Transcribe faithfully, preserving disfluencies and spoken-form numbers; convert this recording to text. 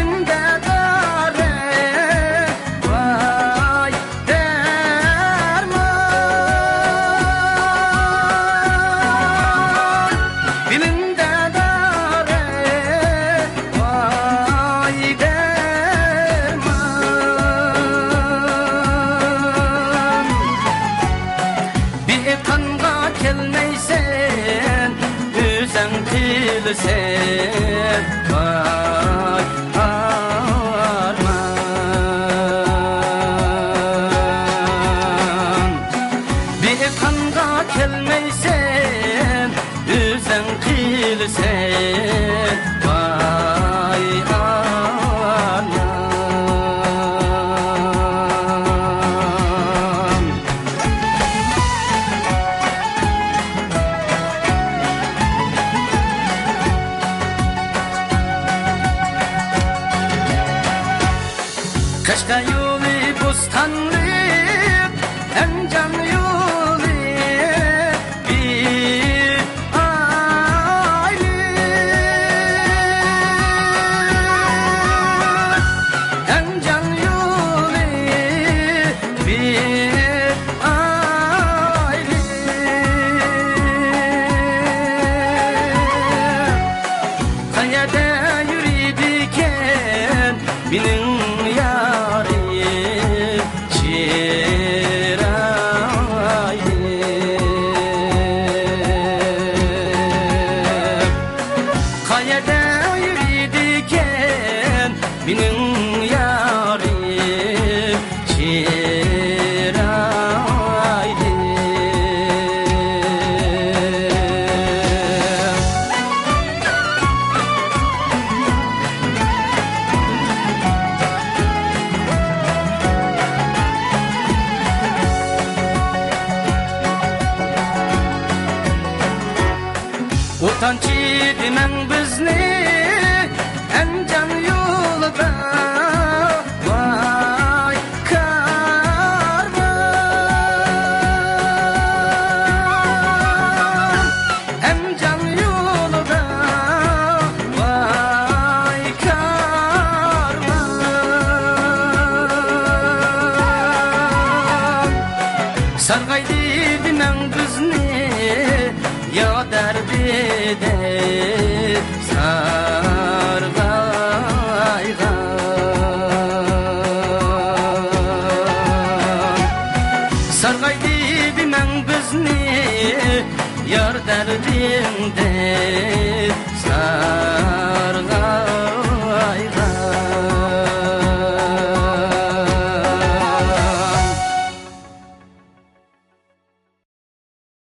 دارى، ۋاي دەرمان، بىلىمدە دارى، ۋاي دەرمان. بىر قانغا كەلمەيسەن، ئۆزەڭ قىلىسەن، ۋاي ئارمان. بىر قانغا كەلمەيسەن، ئۆزەڭ قىلىسەن، ۋاي ئانام. قەشقەر يولى، بوستانلىق ئەنجان يولى، بىر ئايلىق ئەنجان يولى، بىر ئايلىق. قەيەردە يۈرىدىكەن مېنىڭ يارىم چىرايلىق؟ قەيەردە يۈرىدىكەن مېنىڭ يارىم چىرايلىق؟ ئۇتانچى دېمەڭ بىزنى ئەنجان يولىدا، ۋاي كارۋان. ئەنجان يولىدا، ۋاي كارۋان. سارغايدى دېمەڭ بىزنى، يا دەردىدە سارغايغان. سارغايدى دېمەڭ بىزنى، يار دەردىدە سارغايغان.